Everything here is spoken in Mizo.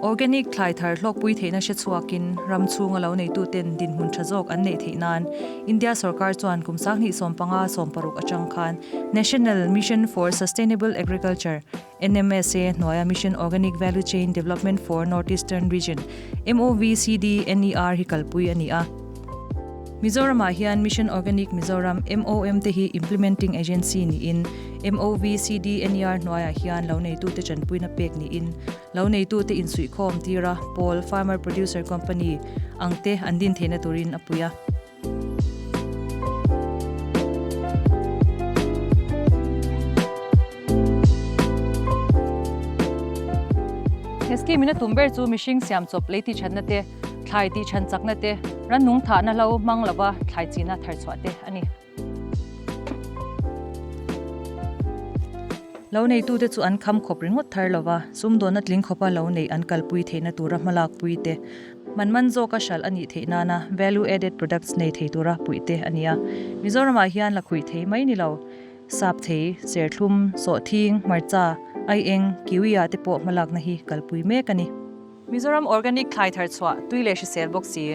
Organic thlai thar hlawkpui theihna hre chhuakin ram chhunga lo neituten dinhmun tha zawk an neih theih nan India sorkar chuan kum 2015 16 atang khan National Mission for Sustainable Agriculture, NMSA, hnuaia Mission Organic Value Chain Development for North Eastern Region, MOVCDNER, hi kalpui a ni a. Mizoramah hian Mission Organic Mizoram, MOM, te hi Implementing Agency niin MOVCDNER hnuaiah hian lo neitute tanpuina pek niin lo neitute insuihkhawm tira pawl, Farmer Producer Company, ang te an din theihna turin a pui a. He scheme in a tum ber chu mihring siam chawp lei tihchhanna te, thlai tihchhan chakna te, rannung thahna hlo hmang lova thlai china thar chhuah te a ni. Lo neitute chu an kham khawp ringawt thar lova, sumdawnna tling khawpa lo neih an kalpui theihna tura hmalakpui te, man man zawka hralh a nih theih nana value added products nei thei tura puih te a ni a. Mizoramah hian la khuih thei mai ni lo, sap thei, serthlum, sawhthing, hmarcha, aieng, kiwi ah te pawh hmalakna hi kalpui mek a ni. Mizoram organic thlai thar chhuah tui leh hrisel bawk si.